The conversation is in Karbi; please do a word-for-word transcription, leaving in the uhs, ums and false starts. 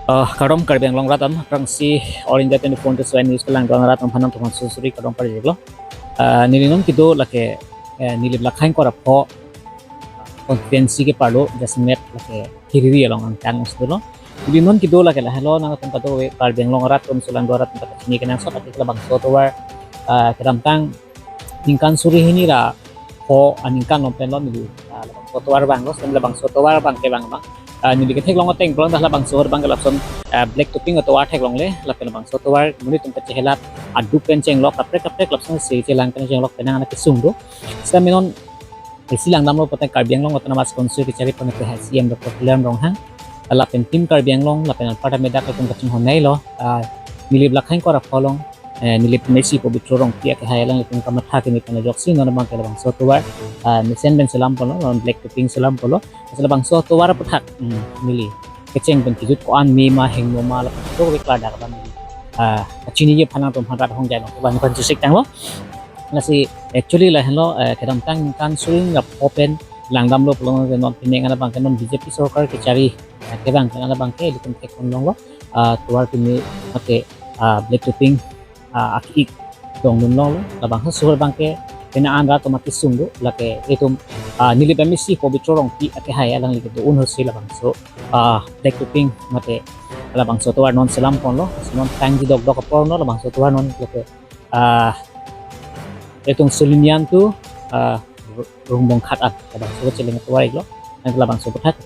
Uh, kardom Karbi Anglong rat atum, aphrangsi All India twenty-four into seven news kelang doan rat atum aphan nangtum aphan suri suri kardom pajirlo. Uh, neli non kedo lake, eh, Nilip Lakha ingkoi ra pho constituency ke parlo jasemet lake Hiriri along angkang os dolo. Neli non kedo lake lahelo, nangtum kadokave Karbi Anglong rat atum, sulang doan rat atum ta chini kenangsot, athe labangso atovar, uh, kedamtang ningkan suri hini ra pho aningkan along pen lo neli, ah, labangso atovar vanglo, lapen labangso atovar abang ke vang abang, ah, neli ketheklong ateng pulang dak labangso abang ke lapuson, ah, black topping atovar theklongle, lapen labangso atovar monit atum kachehelat, aduk pen chenglok, kaprek kaprek lapuson si chelang pen chenglok penang anak kesung do. Sita minon isi langdamlo pote Karbi Anglong Autonomous Council kechari pon ke C E M Doctor Tuliram Ronghang, lapen Team Karbi Anglong, lapen anparta medak latum kachinghon nei lo, ah, Nilip Lakha ingkoi ra pho along, eh, Nilip Mesi Pobitro Rongpi akehai alanglitum kamatha kimi pen ajoksi non abang ke labangso atovar, ah, mesen pen selam ponlo, non black topping selam ponlo. Asal labangso atovar aphuthak, hmm, neli kecheng pen kejut ko-an me ma hingno ma lapen kadokave klardak abang neli, ah, kachiniji aphan nangtum aphan rat ahongjai along abang pen chusik tanglo. Lasi actually lahenlo, eh, kedamtang ningkan suri ra pho pen langdamlo pulo non, non pining an abang ke non B J P sorkar kechari, eh, kevang pen an abang ke ilitum thekpon longlo, ah, atovar kimi mate, ah, black topping, ah, aki-ik dongdun longlo, labangso atovar abang ke penang an rat atum akesung do, lake itum, ah, Nilip M A C Pobitro Rongpi akehai alangli kedo-un ahut si labangso, ah, black topping mate labangso atovar non selam ponlo, non tangji dokdok apor no labangso atovar non lake, ah, itum Sulinian to, ah, Rungbong Khat an labangso cheleng atovar iklo, nang labangso aphuthak